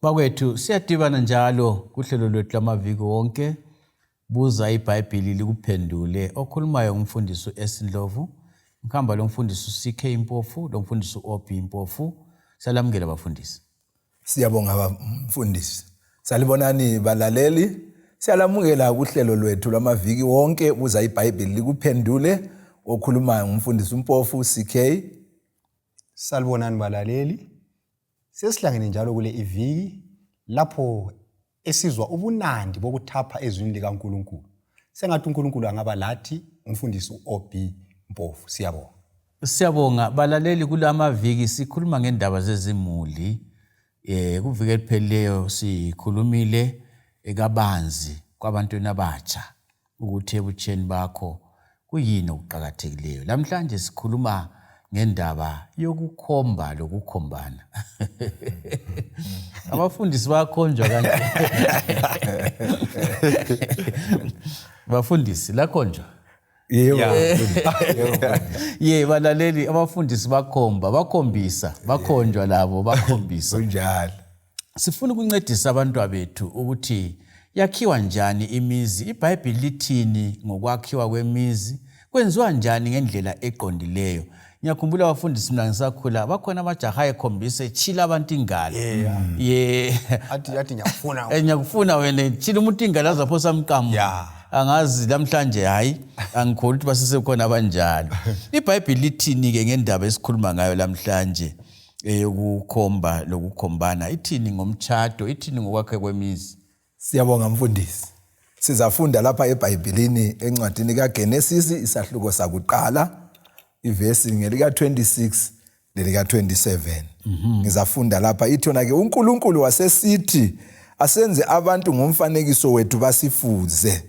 Bakwethu siyadibana njalo kuhlelo lwethu lamaviki wonke. Buza iBhayibhili likuphendule. Okhulumayo ngumfundisi u-S Ndlovu. Ngihamba lomfundisi u-CK Mpofu lomfundisi u-OB Mpofu. Siyalamukela bafundisi. Siyabonga mfundisi. Salibonani balaleli. Siyalamukela kuhlelo lwethu lwamaviki wonke buza iBhayibhili likuphendule. Okhulumayo ngumfundisi uMpofu CK. Salibonani balaleli. Sesihlangene njalo kule iviki lapho esizwa ubunandi bokuthapha ezwini likaNkulunkulu. Sengathi uNkulunkulu angaba lathi umfundisi uOB Mpofu. Siyabonga. Siyabonga balaleli kulamaviki sikhuluma ngendaba zezimuli. Eh kuviki eliphelileyo sikhulumile kabanzi kwabantwana abatsha ukuthi ebutsheni bakho kuyini okuqakathekileyo. Lamhlanje sikhuluma ngendaba yokukhomba lokukhombana. Abafundisi bayakhonjwa kanje. Bafundisi lakhonjwa. Yebo. Ye balaleli abafundisi bakhomba, bakhombisa, bakhonjwa labo bakhombisa. Kunjalo. Sifuna ukuncedisa abantwabethu ukuthi yakhiwa njani imizi, iBhayibhili lithini ngokwakhiwa kwemizi, kwenziwa njani ngendlela eqondileyo. Ngiyakhumbula abafundisi mina ngisakhula bakhona amajaha ayekhombisa etshila abantu ingalo. Ye. Athi athi ngiyakufuna. Eh, ngiyakufuna wena tshila umuntu ingalo aze aphosa amqamu. Yeah. Angazi namhlanje hayi angikholwa ukuthi basesekhona abanjalo. IBhayibhili lithini-ke ngendaba esikhuluma ngayo lamhlanje? Eyokukhomba lokukhombana ithini ngomtshado, ithini ngokwakhe kwemizi? Siyabonga mfundisi. Sizafunda lapha eBhayibhilini encwadini kaGenesisi isahluko sakuqala ivesi ngelika 26 lelika 27. Ngizafunda lapha ithi yona ke uNkulunkulu wasesithi asenze abantu ngomfanekiso wethu basifuze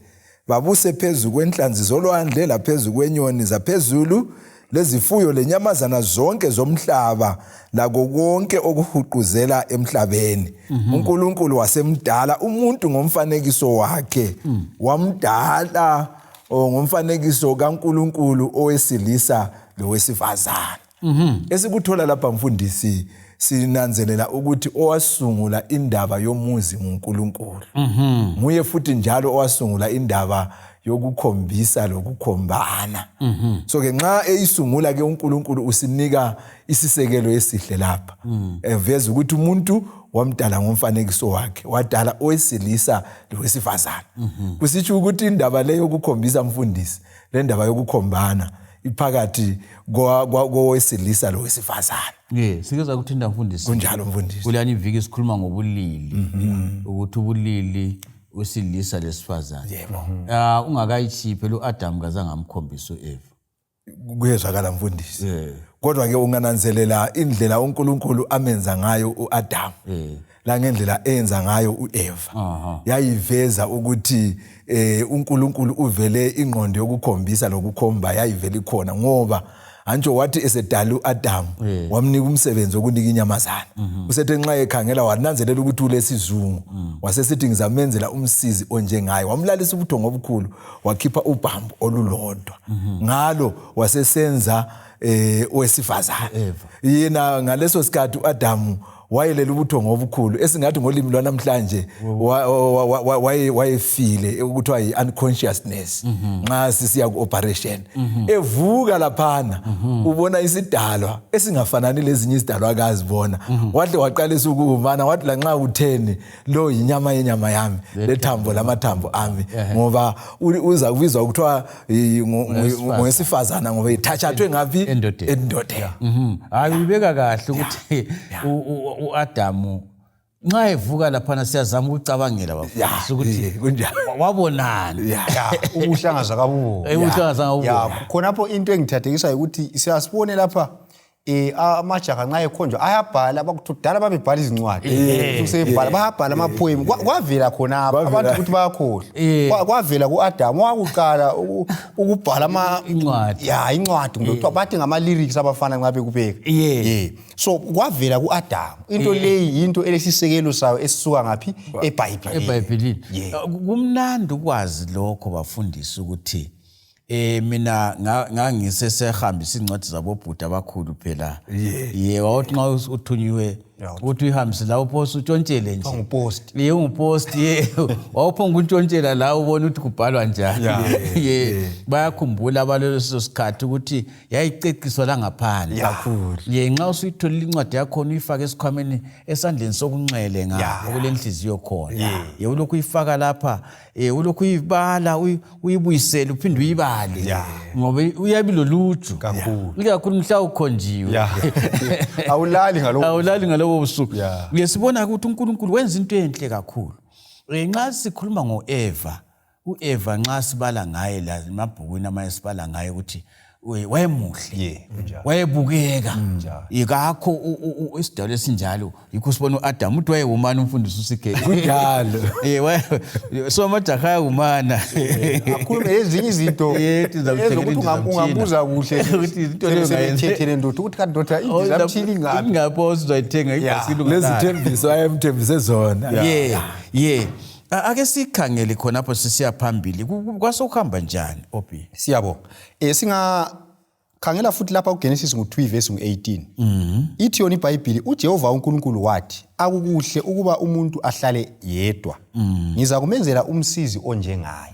babuse phezu kwenhlanzi zolwandle laphezu kwenyoni zaphezulu lezifuyo lenyamazana zonke zomhlaba lako konke okuhuquzela emhlabeni. UNkulunkulu wasemdala umuntu ngomfanekiso wakhe, wamdala ngomfanekiso kaNkulunkulu owesilisa lowesifazana. Esikuthola lapha mfundisi, sinanzelela ukuthi owasungula indaba yomuzi nguNkulunkulu. Nguye futhi njalo owasungula indaba yokukhombisa lokukhombana. So ke nxa eyisungula ke uNkulunkulu usinika isisekelo esihle lapha. Eveza ukuthi umuntu wamdala ngomfanekiso wakhe, wadala owesilisa lowesifazana. Kusitsho ukuthi indaba leyo yokukhombisa mfundisi, le ndaba yokukhombana iphakathi kowesilisa lowesifazana. Ye, sike sakuthinta mfundisi. Kunjalo mfundisi. Kuleyani iviki sikhuluma ngobulili, ukuthi ubulili wesilisa lesifazane. Yebo. Ungakayitshiyi phela uAdam kazange amkhombise uEva. Kuyezwakala mfundisi. Kodwa ke ungananzelela indlela uNkulunkulu amenza ngayo uAdam. La ngendlela enza ngayo uEva. Yayiveza ukuthi uNkulunkulu uvele ingqondo yokukhombisa lokukhomba yayivele ikhona, ngoba antsho wathi esedala uAdam wamnika umsebenzi wokunika inyamazana. Usethe nxa ekhangela wananzelela ukuthi ulesizungu, wasesithi ngizamenzela umsizi onjengaye. Wamlalisa ubuthongo obukhulu, wakhipha ubhambu olulodwa ngalo wasesenza owesifazane. Yena ngaleso sikhathi uAdamu wayelela ubuthongo obukhulu esingathi ngolimi lwanamhlanje wayefile, okuthiwa yi-unconsciousness nxa sisiya ku-operation. Evuka laphana ubona isidalwa esingafanani lezinye izidalwa akazibona. Wahle waqalisa ukuwumana, wathi lanxa kutheni lo yinyama yenyama yami lethambo lamathambo ami, ngoba uza kubizwa kuthiwa ngowesifazana ngoba ithatshathwe ngaphi? Endodeni. Endodeni. Hayi, uyibeka kahle ukuthi uAdamu nxa evuka laphana siyazama ukucabangela bafundisi ukuthi Kunjalo. Wabonani. Ubuhlangaza kabubo. Ubuhlangaza kabubo. Khonapho into engithathekisayo ukuthi siyasibone lapha amajaha nxa ekhonjwa ayabhala, bakudala babebhala izincwadi, usebhala bayabhala amapoem. Kwavela khonapha abantu ukuthi bayakhohlwa. Kwavela ku-Adamu wakuqala ukubhala Incwadi. Ya, incwadi kumbe kuthiwa bathi ngama-lyrics abafana nxa bekubeka. So kwavela ku-Adamu into leyi, yinto elesisekelo sayo esisuka ngaphi? EBhayibhelini. EBhayibhelini. Kumnandi ukwazi lokho bafundisi ukuthi mina ngangisesehambisa incwadi zabobhuda abakhulu phela. Ye, wawuthi nxa uthunyiwe Ukuthi uyihambise la upost utshontshele nje. Ungupost. Ye, ungupost, ye, wawuphonga untshontshela la ubona ukuthi kubhalwa njani. Ye, bayakhumbula abaleso sikhathi ukuthi yayiceciswa la ngaphandle. Kakhulu. Ye, nxa usuyitholile incwadi yakhona uyifake esikhwameni esandleni sokunxele nga okulenhliziyo khona. Ye, ulokhu uyifaka lapha, ulokhu uyibala, uyibuyisele, uphinde uyibale. Ngoba uyabi loluju. Kakhulu. Ikakhulu mhla ukhonjiwe. Awulali ngalokho. Awulali ngalobo busuku. Ngesibona ukuthi uNkulunkulu wenza into enhle kakhulu. Nxa sikhuluma ngoEva, uEva nxa sibala ngaye la emabhukwini amanye sibala ngaye ukuthi wayemuhle, wayebukeka, yikakho isidalo esinjalo. Yikho sibona u-Adamu ukuthi wayewumana umfundisi uSigele. Kunjalo. So amajaha ayawumana. Akhulume ezinye izinto ezokuthi ungambuza kuhle ukuthi into leyo ungayenzethele ndoda ukuthi kanti ndoda indizamtshini ingaphi, ingaphi uzoyithenga ibhasikili. Lezithembiso ayemthembise zona. Ye, ake sikhangele khonapho sisiya phambili, kwasokuhamba njani, Obi? Siyabonga. Singa khangela futhi lapha kuGenesis ngu-2 verse ngu-18. Ithi yona iBhayibhili, uJehova uNkulunkulu wathi, akukuhle ukuba umuntu ahlale yedwa. Ngiza kumenzela umsizi onjengaye.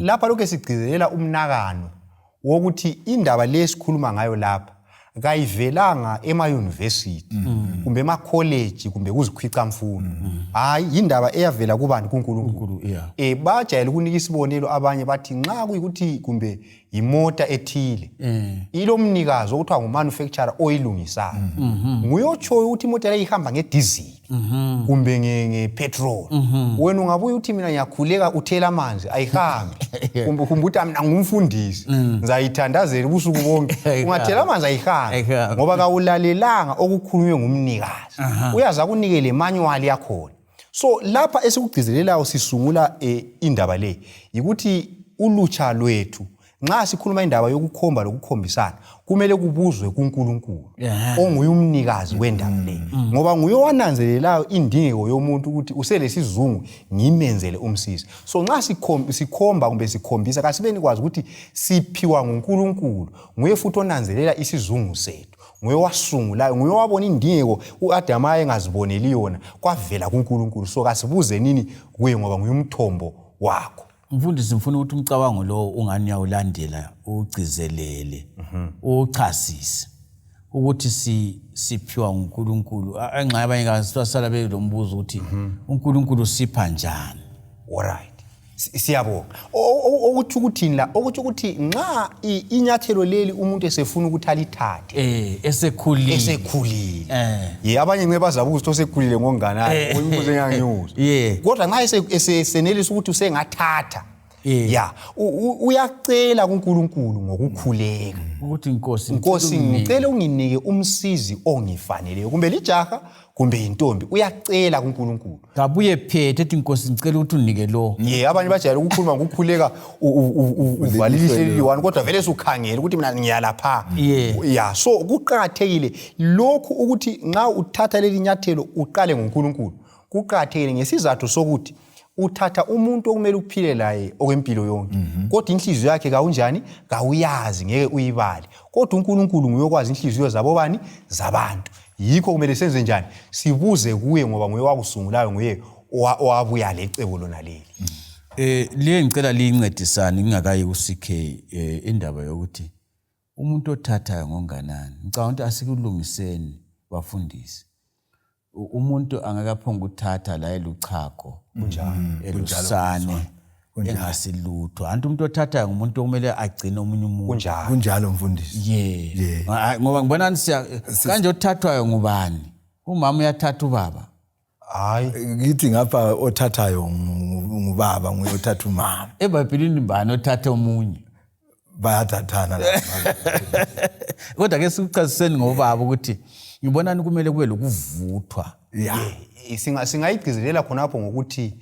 Lapha lokho sigcizelela umnakano wokuthi indaba le esikhuluma ngayo lapha kayivelanga ema-university kumbe emakholeji kumbe kuzikhwicamfundo. Hayi, yindaba eyavela kubani? KuNkulunkulu. Bajayele ukunika isibonelo abanye, bathi nxa kuyikuthi kumbe imota ethile ilomnikazi okuthiwa ngumanufacturer oyilungisayo, nguye otshoyo ukuthi imota leyi ihamba ngedizili kumbe ngepetrol. Wena ungabuya uthi mina ngiyakhuleka, uthela amanzi, ayihambi. Kumbe ukuthi mina ngumfundisi, ngizayithandazela ubusuku bonke, ungathela amanzi ayihambi, ngoba kawulalelanga okukhulunywe ngumnikazi. Uyaze akunike le manual yakhona. So lapha esikugcizelelayo sisungula indaba le yikuthi ulutsha lwethu, nxa sikhuluma indaba yokukhomba lokukhombisana, kumele kubuzwe kuNkulunkulu onguye umnikazi wendaba le, ngoba nguye owananzelelayo indingeko yomuntu ukuthi uselesizungu, ngimenzele umsizi. So nxa sikhomba kumbe sikhombisa, kasibeni kwazi ukuthi siphiwa nguNkulunkulu, nguye futhi onanzelela isizungu sethu, nguye owasungulayo, nguye owabona indingeko u-Adamu ayengaziboneli yona, kwavela kuNkulunkulu. So kasibuze nini kuye, ngoba nguye umthombo wakho. Mfundisi, ngifuna ukuthi umcabango lowo ungani uyawulandela, ugcizelele, uchasise ukuthi siphiwa nguNkulunkulu. Engxa abanye basala belombuzo ukuthi uNkulunkulu sipha njani. Alright, siyabonga. Okutsho ukuthini la? Okutsho ukuthi nxa inyathelo leli umuntu esefuna ukuthi alithathe, esekhulile, esekhulile, ye, abanye nce bazabuza ukuthi osekhulile ngokunganani, umbuzo engangiwuzwa. Kodwa nxa esenelisa ukuthi usengathatha, ya, uyacela kuNkulunkulu ngokukhuleka ukuthi Nkosi, Nkosi, ngicela unginike umsizi ongifaneleyo, kumbe lijaha kumbe intombi, uyacela kuNkulunkulu. Kabuye phethe ethi Nkosi, ngicela ukuthi unike lo. Ye, abanye bajayele ukukhuluma ngokukhuleka uvalile ihlo eliyi-one, kodwa vele sukhangela ukuthi mina ngiyalapha. Ya, so kuqakathekile lokhu ukuthi nxa uthatha leli nyathelo uqale ngoNkulunkulu. Kuqakathekile ngesizathu sokuthi uthatha umuntu okumele uphile laye okwempilo yonke, kodwa inhliziyo yakhe kawunjani? Kawuyazi, ngeke uyibale. Kodwa uNkulunkulu nguye okwazi inhliziyo zabo bani? Zabantu. Yikho kumele senze njani? Sibuze kuye, ngoba nguye owakusungulayo, nguye owabuya lecebo lona leli. Le ngicela liyincedisane ngingakayi ku-CK, indaba yokuthi umuntu othathayo ngonganani. Ngicabanga ukuthi asikulungiseni bafundisi. Umuntu angakaphonga ukuthatha la eluchago, elusane, engasilutho. Anti umuntu othathayo ngumuntu okumele agcine omunye umuntu. Kunjalo. Kunjalo mfundisi. Ye. Ngoba ngibona siya kanje, othathwayo ngubani? Umama uyathatha ubaba? Hayi. Ngithi ngapha othathayo ngubaba, nguye othatha umama. EBhayibhelini bani othatha omunye? Bayathathana. Kodwa ke sikuchasiseni ngobaba ukuthi ngibonani kumele kube lokuvuthwa. Singayigcizelela khonapho ngokuthi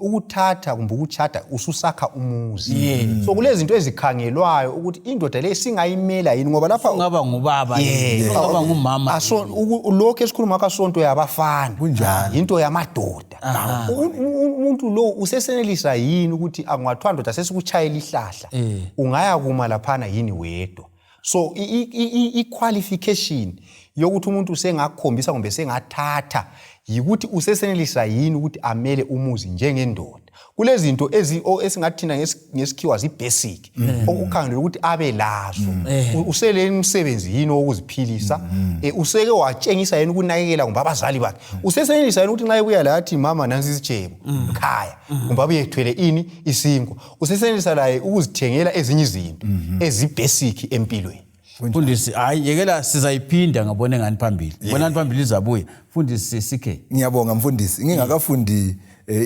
ukuthatha kumbe ukutshata ususakha umuzi, so kulezi zinto ezikhangelwayo ukuthi indoda le singayimela yini, ngoba lapha ungaba ngubaba, ungaba ngumama. Lokhu esikhuluma ngakho asonto yabafana. Kunjalo. Into yamadoda. Umuntu lo usesenelisa yini ukuthi angathiwa ndoda sesikuchayela ihlahla, ungaya kuma laphana yini wedwa? So i-qualification yokuthi umuntu usengakhombisa kumbe sengathatha yikuthi usesenelisa yini ukuthi amele umuzi njengendoda. Kulezinto esingathi thina ngesikhiwa zi-basic okukhangelelwe ukuthi abe lazo. Usele umsebenzi yini wokuziphilisa? Useke watshengisa yini ukunakekela kumbe abazali bakhe? Usesenelisa yini ukuthi nxa ebuya la athi mama nansi isitshebo khaya, kumbe abuye ethwele ini isinkwa? Usesenelisa laye ukuzithengela ezinye izinto ezi-basic empilweni. Mfundisi, hayi yekela, sizayiphinda ngabona engani phambili. Bonani phambili izabuya. Mfundisi CK. Ngiyabonga mfundisi. Ngingakafundi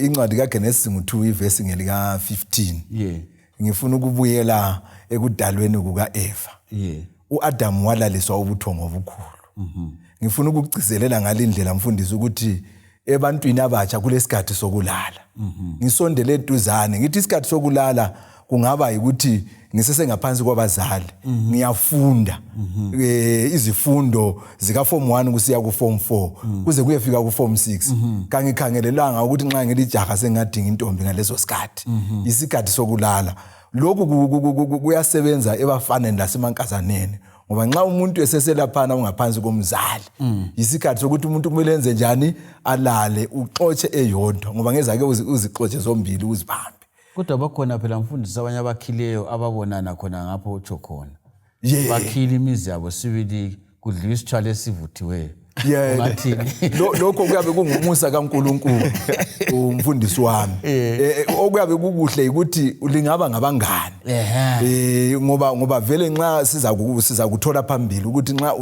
incwadi kaGenesis ngu2 ivesi ngelika 15. Ngifuna ukubuyela ekudalweni kukaEva. uAdam walaliswa ubuthongo obukhulu. Ngifuna ukugcizelela ngalindlela mfundisi ukuthi ebantwini abatsha kulesikhathi sokulala. Ngisondele eduzane ngithi isikhathi sokulala kungaba ukuthi ngisesengaphansi kwabazali, ngiyafunda izifundo zika form 1 kusiya ku form 4 kuze kuyefika ku form 6. Kangikhangelelanga ukuthi nxa ngilijaha sengadinga intombi ngaleso sikhathi. Isikhathi sokulala lokhu kuyasebenza ebafaneni lasemankazaneni, ngoba nxa umuntu eseselaphana ungaphansi komzali, isikhathi sokuthi umuntu kumele enze njani, alale, uxotshe eyodwa, ngoba ngezake uzixotshe zombili uzibambe. Kodwa bakhona phela mfundisi abanye abakhileyo ababonana khona ngapho utsho khona. Bakhile imizi yabo sibili, kudliwa isitshwala esivuthiweyo. Ungathini? Lokho kuyabe kungumusa kaNkulunkulu, umfundisi wami. Okuyabe kukuhle ukuthi lingaba ngabangani. Ngoba vele nxa siza kuthola phambili ukuthi nxa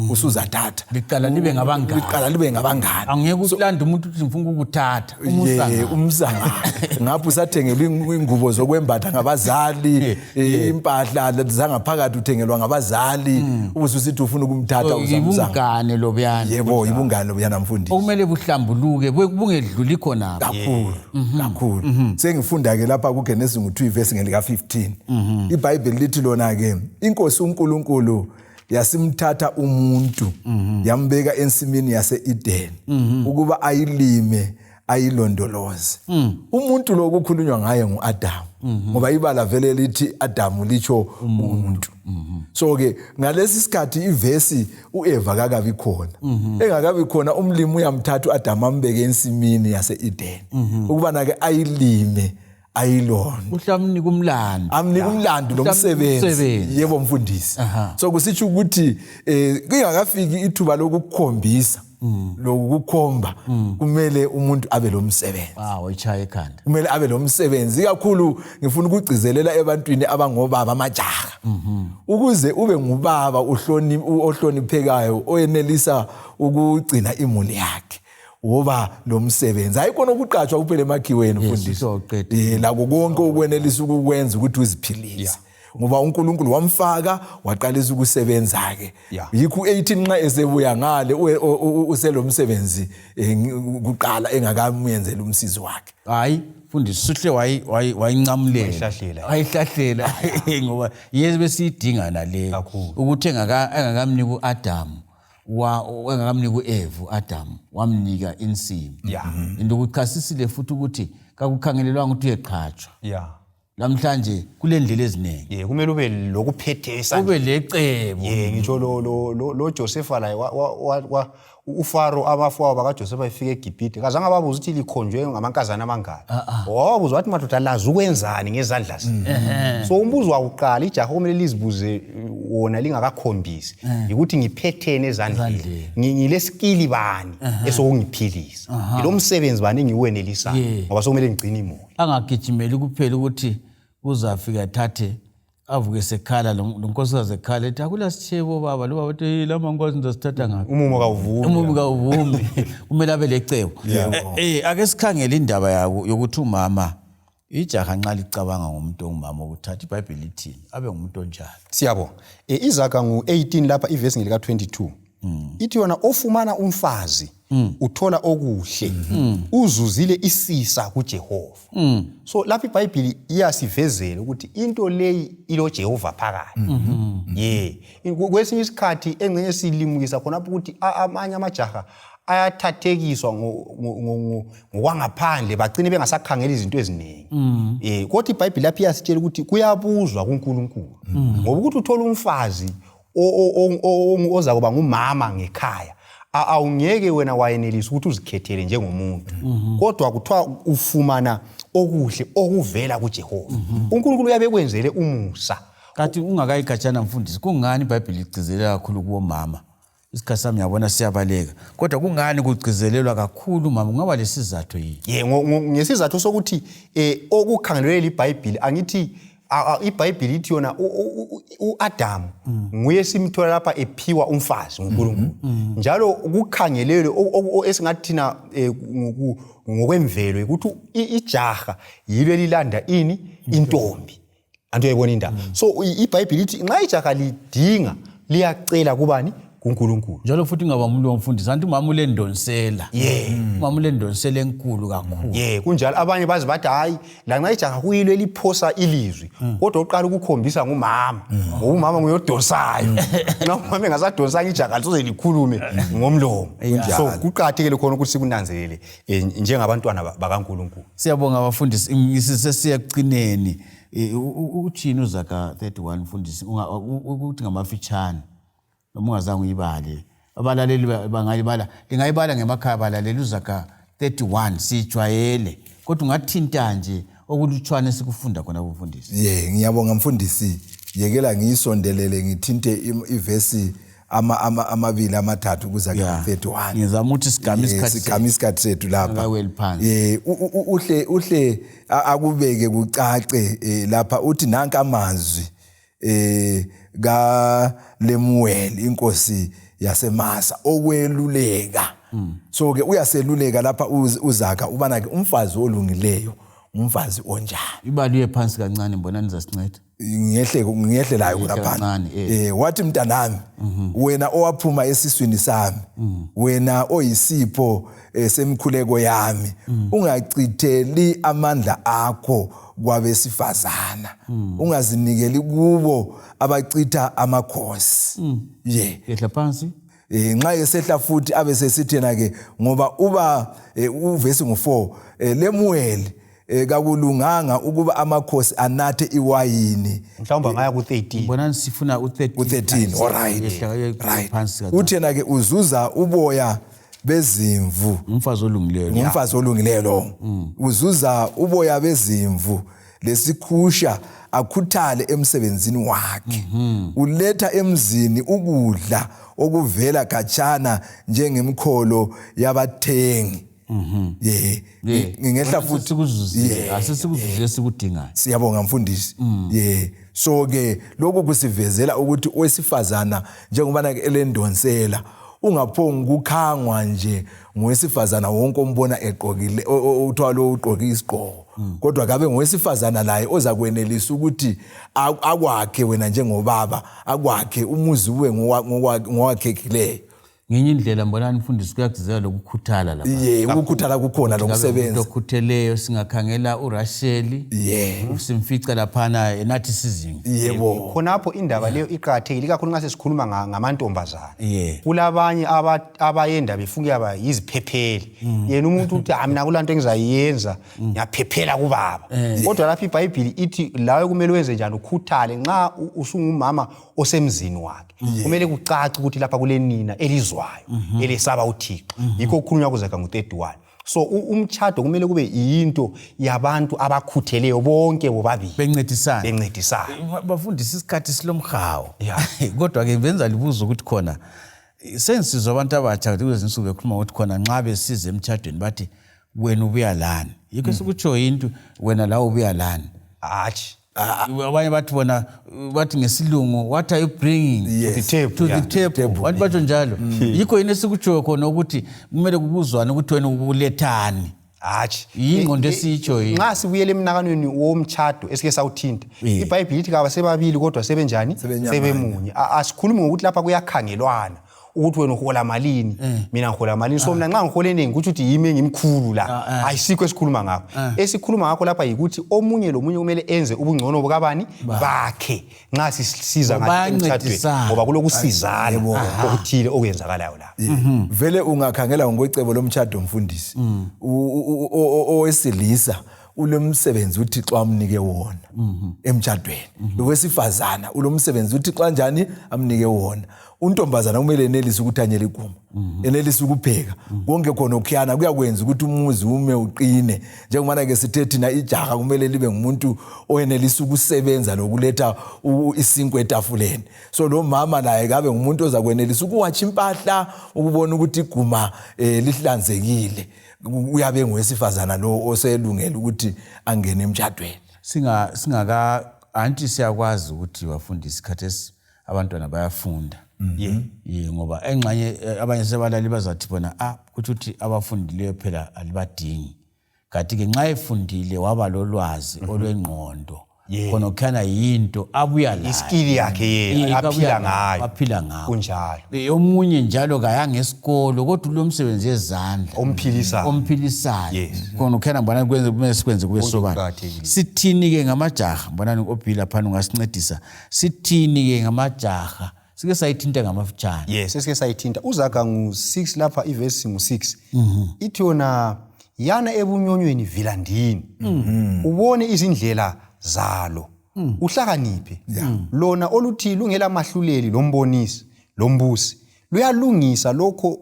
usuzathatha liqala libe ngabangani. Liqala libe ngabangani. Angeke ukulanda umuntu uthi ngifuna ukukuthatha. Umsanga. Ngapho usathengelwa ingubo zokwembatha ngabazali, impahla zangaphakathi uthengelwa ngabazali, ubususithi ufuna ukumthatha uzamsanga. Ibungane lobuyana. Yebo, ibungane lobuyana mfundisi. Okumele buhlambuluke, bungedluli khona. Kakhulu, kakhulu. Sengifunda ke lapha kuGenesis ngu2 verse ngelika 15. IBhayibheli lithi lona ke inkosi uNkulunkulu yasimthatha umuntu yambeka ensimini yase-Eden ukuba ayilime ayilondoloze. Umuntu lo kukhulunywa ngaye nguAdam, ngoba ibala vele lithi Adam licho umuntu. So ke ngalesi sikhathi ivesi uEva kakabi khona. Engakabi khona umlimi uyamthatha uAdam ambeke ensimini yase-Eden ukuba nake ayilime ayilona. Uhlamnika umlando. Amnika umlando lomsebenzi. Yebo mfundisi. So kusitsho ukuthi kungakafiki ithuba lokukhombisa lokukhomba, kumele umuntu abe lomsebenzi. Wayitshaya ekhanda. Kumele abe lomsebenzi. Ikakhulu ngifuna ukugcizelela ebantwini abangobaba amajaha. Ukuze ube ngubaba ohloniphekayo oyenelisa ukugcina imuli yakhe, woba lomsebenzi. Hayi khona ukuqatshwa kuphela emakhiweni mfundisi. Lako konke ukwenelisa ukukwenza ukuthi uziphilise. Ngoba uNkulunkulu wamfaka waqalisa ukusebenza ke. Yikho u18 nxa esebuya ngale uselomsebenzi kuqala engakamyenzela umsizi wakhe. Hayi mfundisi suhle wayincamulela. Wayihlahlela ngoba yebo besiyidinga nale ukuthi engakamnika uAdam, engakamnika uEva, uAdam wamnika insimbi. Into kuchasisile futhi ukuthi kakukhangelelwanga ukuthi uyeqhatshwa. Namhlanje kulendlela eziningi. Kumele ube lokuphethe esandleni. Ube lecebo. Ngitsho lo Josefa laye uFaro abafowabo bakaJosefa efika eGibhithe kazange ababuze ukuthi likhonjwe ngamankazana amangaki. Wababuza wathi madoda lazi ukwenzani ngezandla zenu. So umbuzo wakuqala ijaha kumele lizibuze wona lingakakhombisi ukuthi ngiphetheni ezandleni, ngilesikili bani esokungiphilisa, ngilomsebenzi bani engiwenelisayo, ngoba sokumele ngigcine imuli. Angagijimeli kuphela ukuthi uzafika athathe avuke sekhala lo nkosikazi ekhala ethi akula sithebo baba, lo baba ethi la mankosi ngizosithatha ngaphi. Umumo kawuvumi. Umumo kawuvumi. Kumele abe lecebo. Ake sikhangele indaba yokuthi umama ijaha nxa licabanga ngomuntu ongumama ukuthatha iBhayibheli lithini abe ngumuntu onjani. Siyabonga. Izaga ngu-18 lapha ivesi ngelika 22. Ithi yona ofumana umfazi uthola okuhle, uzuzile isisa kuJehova. So lapha iBhayibheli iyasivezela ukuthi into leyi ilo Jehova phakathi. Kwesinye isikhathi engcenye silimukisa khona ukuthi amanye amajaha ayathathekiswa ngokwangaphandle bagcine bengasakhangela izinto eziningi. Kodwa iBhayibheli lapha iyasitshela ukuthi kuyabuzwa kuNkulunkulu. Ngoba ukuthi uthola umfazi oza kuba ngumama ngekhaya, awungeke wena wayenelisa ukuthi uzikhethele njengomuntu. Kodwa kuthiwa ufumana okuhle okuvela kuJehova. uNkulunkulu uyabe ekwenzele umusa. Kanti ungakayikhatshana mfundisi, kungani iBhayibheli ligcizelela kakhulu kubomama? Isikhathi sami ngiyabona siyabaleka, kodwa kungani kugcizelelwa kakhulu mama? Kungaba lesizathu yini? Ye, ngesizathu sokuthi okukhangelelwe liBhayibhili, angithi iBhayibhili ithi yona uAdamu nguye simthola lapha ephiwa umfazi nguNkulunkulu. Njalo kukhangelelwe esingathi thina ngokwemvelo ukuthi ijaha yilo elilanda ini intombi. Anti uyayibona indaba. So iBhayibhili ithi nxa ijaha lidinga liyacela kubani? kuNkulunkulu. Njalo futhi ungaba womfundisi, anti umama ulendonsela. Umama ulendonsela enkulu kakhulu. Ye, kunjalo. Abanye bazi bathi hayi lanxa ijaha kuyilo eliphosa ilizwi, kodwa uqala ukukhombisa ngumama, ngoba umama nguyodonsayo. Nxa umama engasadonsanga ijaha lisoze likhulume ngomlomo. So kuqakathekile khona ukuthi sikunanzelele njengabantwana bakaNkulunkulu. Siyabonga abafundisi, sesiyekucineni. Uthini uZaga 31 mfundisi, ukuthi ngamafitshane noma ungazange uyibale, abalaleli bangayibala, lingayibala ngemakhaya balaleli uZaga 31 siyijwayele, kodwa ungathinta nje okulutshwane esikufunda khona kumfundisi. Ye, ngiyabonga mfundisi. Yekela ngiyisondelele ngithinte ivesi amabili amathathu kuZaga 31. Ngizama ukuthi sigame isikhathi, sigame isikhathi sethu lapha. Uhle uhle akubeke kucace lapha, uthi nanka amazwi kaLemuel inkosi yaseMasa okweluleka. So ke uyaseluleka lapha uZaga ubana ke umfazi olungileyo umfazi onjani. Ibaliwe phansi kancane, mbona nizasinceda. Ngiyehle layo khonapha. Wathi mntanami, wena owaphuma esiswini sami, wena oyisipho semkhuleko yami, ungachitheli amandla akho kwabesifazana, ungazinikeli kubo abachitha amakhosi. Ye. Yehla phansi. Nxa esehla futhi abe sesithi yena ke, ngoba uba uvesi ngu-4, Lemuel, kakulunganga ukuba amakhosi anathe iwayini. Mhlawumbe angaya ku-13. Mbonani sifuna u-13. U-13, all right. Right. Uthi yena ke uzuza uboya bezimvu. Umfazi olungileyo. Ngumfazi olungileyo lo. Uzuza uboya bezimvu lesikhusha, akhuthale emsebenzini wakhe. Uletha emzini ukudla okuvela khatshana njengemkholo yabathengi. Ye, ngingehla futhi sikuzuzile, asesikuzuzile esikudingayo. Siyabonga mfundisi. Ye, so ke lokhu kusivezela ukuthi owesifazana njengoba elendonsela, ungaphongi ukukhangwa nje ngowesifazana wonke ombona egqokile, uthiwa lo ugqoke isigqoko, kodwa kabe ngowesifazana laye ozakwenelisa ukuthi akwakhe wena njengobaba, akwakhe umuzi ube ngowakhekileyo. Ngenye indlela mbonani mfundisi kuyagcizelela lokukhuthala lapha. Ye, ukukhuthala kukhona lokusebenza. Okhutheleyo singakhangela uRasheli. Simfica laphana nathi sizimvu. Yebo. Khonapho indaba leyo iqakathekile ikakhulu nxa sesikhuluma ngamantombazana. Kulabanye abayenda befuna ukuyaba yiziphepheli. Yena umuntu uthi mina kulanto engizayenza, ngiyaphephela kubaba. Kodwa lapha iBhayibhili ithi lawe kumele wenze njani, ukhuthale nxa usungumama osemzini wakhe. Kumele kucace ukuthi lapha kulenina elizwayo, elesaba uThixo. Yikho okukhulunywa kuZaga ngo-31. So umtshado kumele kube yinto yabantu abakhutheleyo bonke bobabili, bencedisana. Bencedisana. Bafundisa isikhathi silomhawu. Kodwa ke benza libuza ukuthi khona sensizwa abantu abatsha kulezi insuku bekhuluma ukuthi khona nxa besiza emtshadweni bathi wena ubuya lani. Yikho sikutsho into wena la ubuya lani. Hatshi. Abanye bathi bona bathi ngesilungu, what are you bringing to the table, to the table. Abantu batsho njalo. Yikho yini esikutshoyo khona ukuthi kumele kubuzwane ukuthi wena ulethani. Hatshi. Yingqondo esitsho yini. Nxa sibuyele emnakanweni womtshado esike sawuthinta, iBhayibhili ithi kabasebabili kodwa sebenjani, sebemunye. Asikhulumi ngokuthi lapha kuyakhangelwana ukuthi wena uhola malini, mina ngihola malini. So mina nxa ngihola eningi kutsho ukuthi yimi engimkhulu la. Ayisikho esikhuluma ngakho. Esikhuluma ngakho lapha yikuthi omunye lomunye kumele enze ubungcono bukabani bakhe nxa sisiza emtshadweni, ngoba kulokusizana okuthile okwenzakalayo la. Vele ungakhangela ngokwecebo lomtshado mfundisi, owesilisa ulomsebenzi uThixo amnike wona emtshadweni. Lowesifazana ulomsebenzi uThixo anjani amnike wona. Untombazana kumele enelise ukuthi anyele iguma, enelise ukupheka. Konke khona okhuyana kuyakwenza ukuthi umuzi ume uqine. Njengobana ke sithe thina ijaha kumele libe ngumuntu oyenelisa ukusebenza lokuletha isinkwa etafuleni. So lo mama laye kabe ngumuntu ozakwenelisa ukuwatsha impahla, ukubona ukuthi iguma lihlanzekile. Uyabe ngowesifazana lo oselungele ukuthi angene emtshadweni. Singaka anti siyakwazi ukuthi bafundisi khathesi abantwana bayafunda. Ye, ngoba engxenye abanye sebalali bazathi bona kutsho ukuthi abafundileyo phela alibadingi. Kanti-ke nxa efundile waba lolwazi olwengqondo, khona kukhana yinto abuya layo. Iskili yakhe yena aphila ngayo. Aphila ngayo. Kunjalo. Omunye njalo kayanga esikolo kodwa ulomsebenzi yezandla omphilisayo. Omphilisayo. Khona kukhana mbona kwenze kumele sikwenze kube sobala. Sithini-ke ngamajaha? Mbonani obhila phana ungasincedisa. Sithini-ke ngamajaha? Sike sayithinta ngamafutshane. Yes, sesike sayithinta. Uzaga ngu-6 lapha, ivesi ngu-6. Ithi yona yana ebunyonyweni vilandini. Ubone izindlela zalo. Uhlakaniphe. Lona oluthi lungela mahluleli lombonisi lombusi. Luyalungisa lokho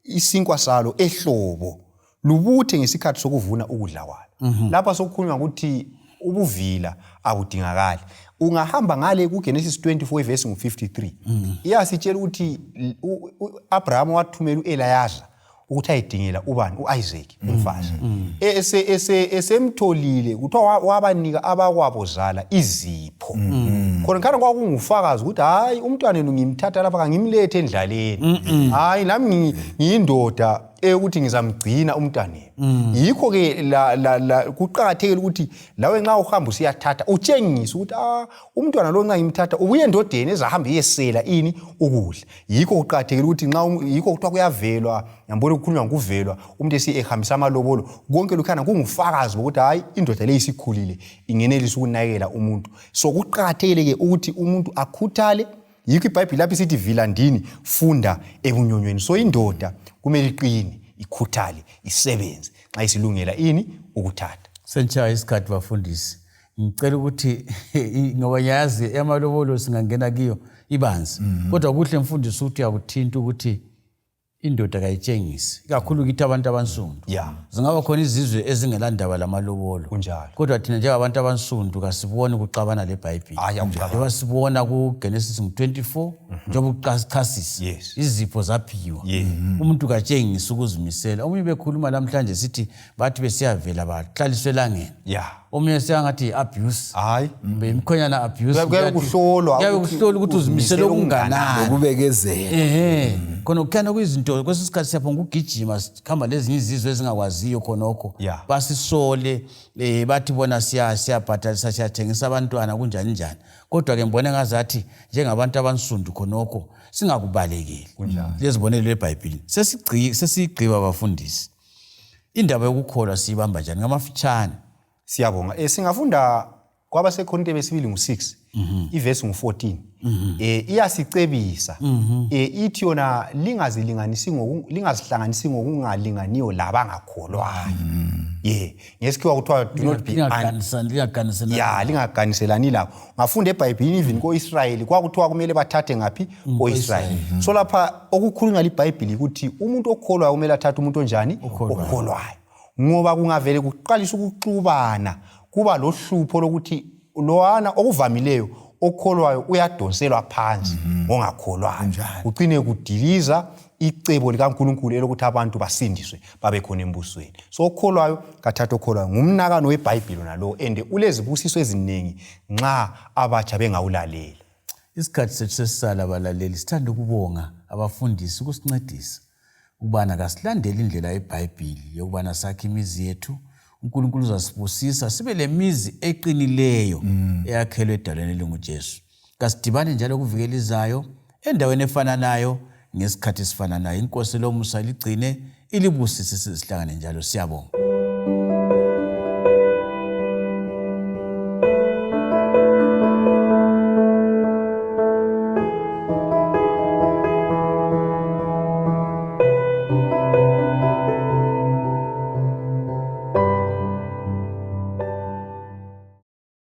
isinkwa salo ehlobo. Lubuthe ngesikhathi sokuvuna ukudla kwalo. Lapha sokukhulunywa ukuthi ubuvila abudingakali. Ungahamba ngale kuGenesis 24 ivesi ngu-53. Iyasitshela ukuthi u-Abraham wathumela u-Eliyaza ukuthi ayidingela ubani u-Isaac umfazi. Esemtholile kuthiwa wabanika abakwabo zala izipho. Khona khana kwakungufakazi ukuthi hayi umntwana wenu ngimthatha lapha kangimlethe endlaleni. Hayi nami ngiyindoda eyokuthi ngizamgcina umntwanenu. Yikho ke la kuqakathekile ukuthi lawe nxa uhamba usiyathatha utshengise ukuthi umntwana lo nxa ngimthatha ubuye endodeni ezahamba iyesela ini ukudla. Yikho kuqakathekile ukuthi nxa yikho kuthiwa kuyavelwa, ngiyambona kukhulunywa ngokuvelwa, umuntu ehambisa amalobolo, konke lokhana kungufakazi bokuthi hayi indoda leyi isikhulile ingenelisa ukunakekela umuntu. So kuqakathekile ke ukuthi umuntu akhuthale. Yikho iBhayibheli lapho isithi vilandini funda ebunyonyweni. So indoda kumele iqine, ikhuthale, isebenze nxa isilungela ini ukuthatha. Sentshaya isikhathi bafundisi. Ngicela ukuthi ngoba ngiyazi amalobolo singangena kiyo ibanzi. Kodwa kuhle mfundisi ukuthi uyakuthinta ukuthi indoda kayitshengisi kakhulu kithi abantu abansundu. Zingaba khona izizwe ezingelandaba lamalobolo. Kunjalo. Kodwa thina njengabantu abansundu kasiboni kuxabana leBhayibheli. Njengoba sibona kuGenesis 24 njengoba kuchasisa izipho zaphiwa. Umuntu katshengisi ukuzimisela. Omunye bekhuluma namhlanje sithi bathi besiyavela bahlaliswe elangeni. Omunye seyangathi abuse. Hayi. Kumbe imkhonyana abuse. Kuyabe kuhlolwa. Kuyabe kuhlolwa ukuthi uzimisele okunganani. Ukubekezela. Khona kukhana kuyizinto kwesinye isikhathi siyapha ngokugijima sikhamba lezinye izizwe ezingakwaziyo khonokho. Basisole bathi bona siyabhadalisa siyathengisa abantwana kunjani njani. Kodwa ke ngibone ngazathi njengabantu abansundu khonokho singakubalekeli. Lezibonelo eBhayibhelini. Sesigqiba bafundisi. Indaba yokukholwa siyibamba njani ngamafutshane? Siyabonga. Singafunda kwabaseKorinte besibili ngu-6 ivesi ngu-14. Iyasicebisa. Ithi yona lingazilinganisi lingazihlanganisi ngokungalinganiyo labangakholwayo. Ngesikhiwa kuthiwa do not be lingaganiselani labo. Ngafunda eBhayibhelini even ko-Israyeli kwakuthiwa kumele bathathe ngaphi ko-Israyeli. So lapha okukhulunywa liBhayibheli ukuthi umuntu okholwayo kumele athathe umuntu onjani? Okholwayo. Ngoba kungavele kuqalisa ukuxubana kuba lohlupho lokuthi lowana okuvamileyo okholwayo uyadonselwa phansi ngongakholwayo. Kucine kudiliza icebo likaNkulunkulu elokuthi abantu basindiswe babe khona embusweni. So okholwayo kathatha okholwayo. Ngumnakano weBhayibheli nalowo and ulezibusiso eziningi nxa abatsha bengawulalela. Isikhathi sethu sesisala abalaleli, sithanda ukubonga abafundisi ukusincedisa ukubana kasilandele indlela yeBhayibhili yokubana sakhe imizi yethu. uNkulunkulu uzasibusisa sibe lemizi eqinileyo eyakhelwe edalweni elinguJesu. Kasidibane njalo kuviki elizayo endaweni efananayo ngesikhathi esifananayo. Inkosi lomusa ligcine ilibusise sizihlangane njalo. Siyabonga.